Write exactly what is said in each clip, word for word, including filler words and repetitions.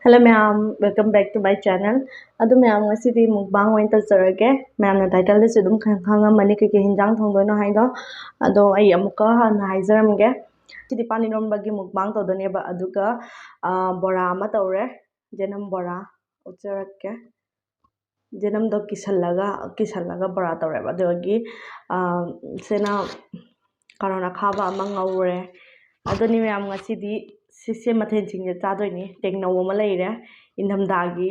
Hello ꯃꯌꯥꯝ, welcome back to my channel. ꯑꯗꯨ ꯃꯌꯥꯝ, ꯉꯁꯤꯗꯤ mukbang ꯑꯣꯏꯅ ꯇꯧꯖꯔꯒꯦ꯫ ꯃꯌꯥꯝꯅ title ꯗꯁꯨ ꯑꯗꯨꯝ ꯈꯪ-, ꯈꯪꯉꯝꯃꯅꯤ ꯀꯩꯀꯩ ꯍꯤꯟꯖꯥꯡ ꯊꯣꯡꯗꯣꯏꯅꯣ ꯍꯥꯏꯗꯣ꯫ ꯑꯗꯣ ꯑꯩ ꯑꯃꯨꯛꯀ ꯍꯥꯟꯅ ꯍꯥꯏꯖꯔꯝꯒꯦ꯫ ꯉꯁꯤꯗꯤ ꯄꯥꯟ ꯏꯔꯣꯝꯕꯒꯤ mukbang ꯇꯧꯗꯣꯏꯅꯦꯕ꯫ ꯑꯗꯨꯒ, ꯑꯥ, ꯕꯣꯔꯥ ꯑꯃ ꯇꯧꯔꯦ, ꯌꯦꯅꯝ ꯕꯣꯔꯥ ꯎꯠꯆꯔꯛꯀꯦ꯫ ꯌꯦꯅꯝꯗꯣ ꯀꯤꯁꯜꯂꯒ, ꯀꯤꯁꯜꯂꯒ ꯕꯣꯔꯥ ꯇꯧꯔꯦꯕ꯫ ꯑꯗꯨꯗꯒꯤ, ꯑꯥ, ꯁꯤꯅ ꯀꯥꯔꯣꯠ ꯑꯈꯥꯕ ꯑꯃ ꯉꯧꯔꯦ꯫ ꯑꯗꯨꯅꯤ ꯃꯌꯥꯝ, ꯉꯁꯤꯗꯤ ꯁꯤꯁꯦ ꯃꯊꯦꯜꯁꯤꯡꯁꯦ ꯆꯥꯗꯣꯏꯅꯤ꯫ ꯇꯦꯡꯅꯧ ꯑꯃ ꯂꯩꯔꯦ, ꯏꯪꯊꯝꯊꯥꯒꯤ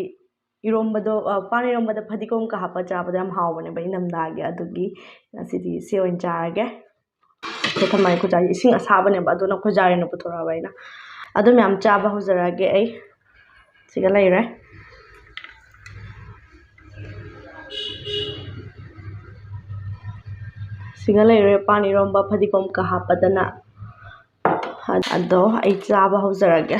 ꯏꯔꯣꯝꯕꯗꯣ, ꯑ, ꯄꯥꯟ ꯏꯔꯣꯝꯕꯗ ꯐꯗꯤꯒꯣꯝꯒ ꯍꯥꯞꯄ ꯆꯥꯕꯗꯣ ꯌꯥꯝ ꯍꯥꯎꯕꯅꯦꯕ ꯏꯪꯊꯝꯊꯥꯒꯤ꯫ ꯑꯗꯨꯒꯤ ꯉꯁꯤꯗꯤ ꯁꯤ ꯑꯣꯏꯅ ꯆꯥꯔꯒꯦ꯫ ꯁꯤꯗ ꯊꯝꯃꯒꯦ, ꯈꯨꯖꯥꯏꯁꯦ ꯏꯁꯤꯡ ꯑꯁꯥꯕꯅꯦꯕ, ꯑꯗꯨꯅ ꯈꯨꯖꯥꯏ ꯑꯣꯏꯅ ꯄꯨꯊꯣꯔꯛꯑꯕ ꯑꯩꯅ꯫ ꯑꯗꯨ ꯃꯌꯥꯝ ꯆꯥꯕ ꯍꯧꯖꯔꯛꯑꯒꯦ ꯑꯩ꯫ ꯁꯤꯒ ꯂꯩꯔꯦ꯫ ꯁꯤꯒ ꯂꯩꯔꯦ ꯄꯥꯟ ꯏꯔꯣꯝꯕ ꯐꯗꯤꯒꯣꯝꯒ ꯍꯥꯞꯄꯗꯅ꯫ ꯑꯗꯣ ꯑꯩ ꯆꯥꯕ ꯍꯧꯖꯔꯒꯦ꯫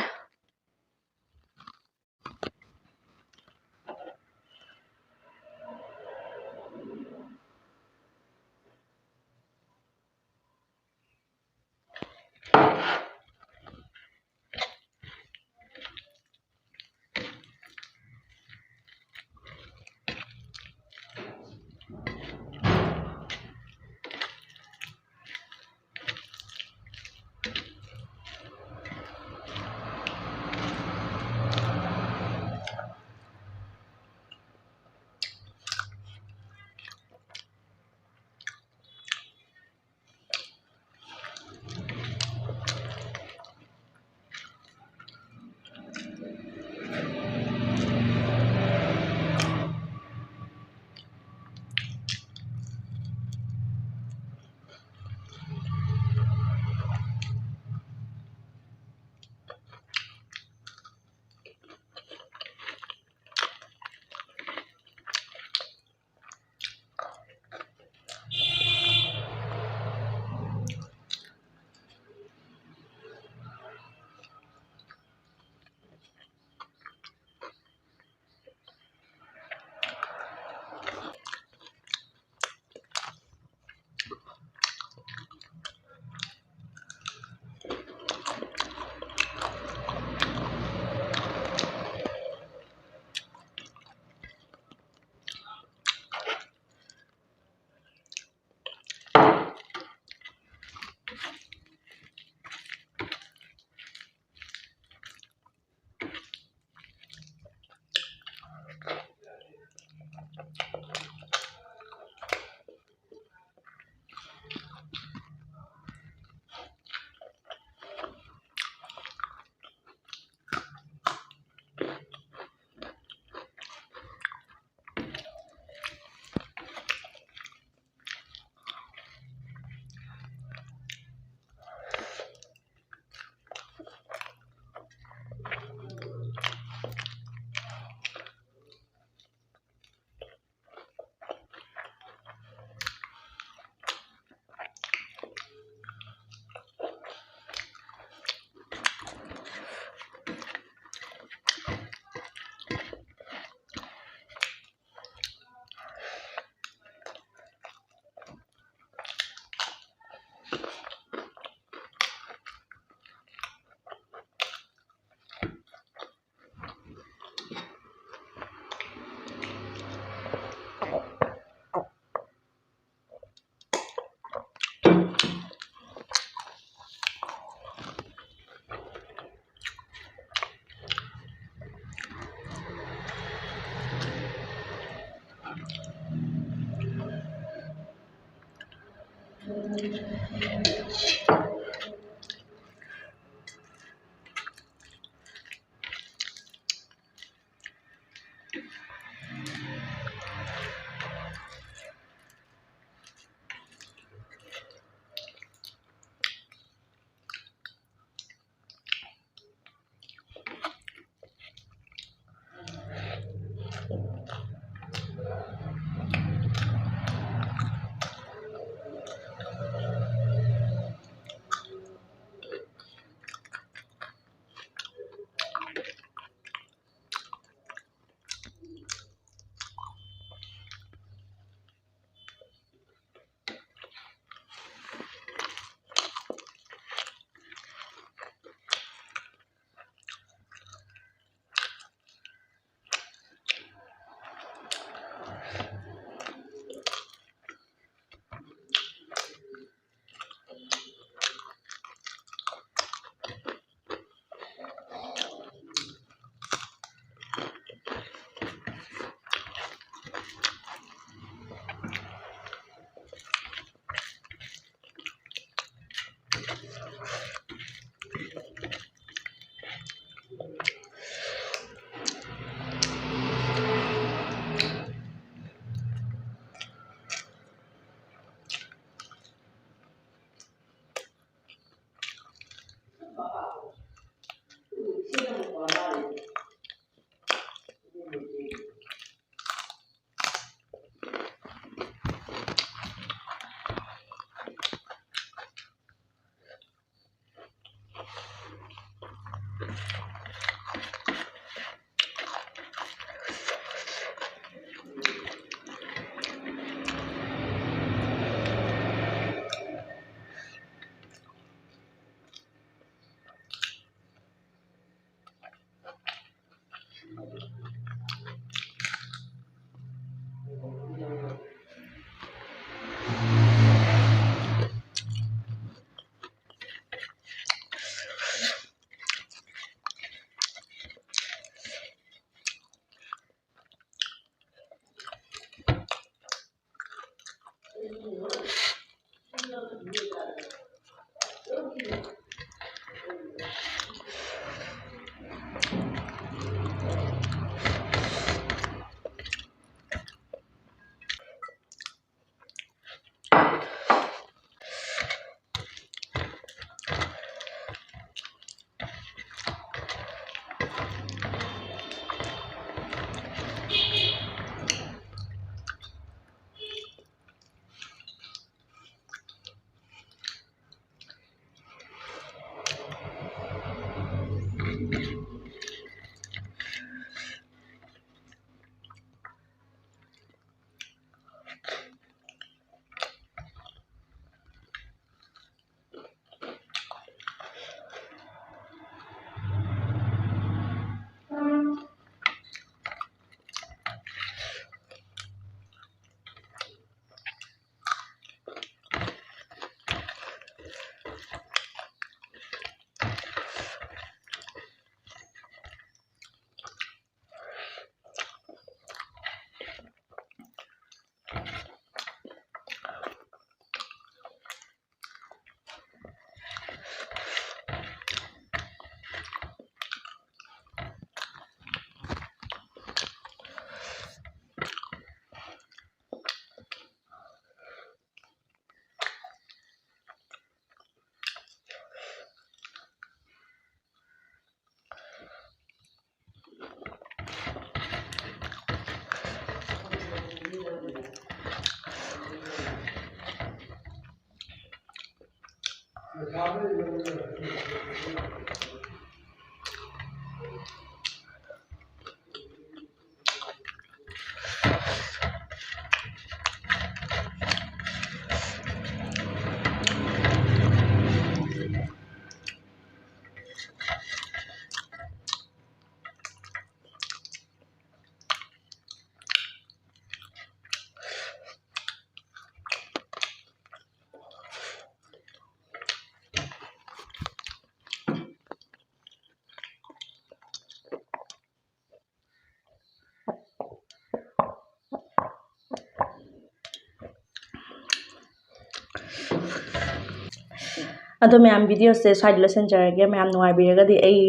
ꯑꯗꯣ ꯃꯌꯥꯝ, videoꯁꯦ ꯁ꯭ꯋꯥꯏꯗ ꯂꯣꯏꯁꯤꯟꯖꯔꯒꯦ꯫ ꯃꯌꯥꯝ ꯅꯨꯡꯉꯥꯏꯕꯤꯔꯒꯗꯤ ꯑꯩ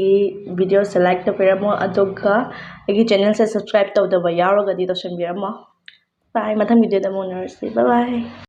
videoꯁꯦ like ꯇꯧꯕꯤꯔꯝꯃꯣ, ꯑꯗꯨꯒ ꯑꯩꯒꯤ channelꯁꯦ subscribe ꯇꯧꯗꯕ ꯌꯥꯎꯔꯒꯗꯤ ꯇꯧꯁꯟꯕꯤꯔꯝꯃꯣ꯫ Bye, ꯃꯊꯪ videoꯗ ꯑꯃꯨꯛ ꯎꯅꯔꯁꯤ꯫ Bye bye꯫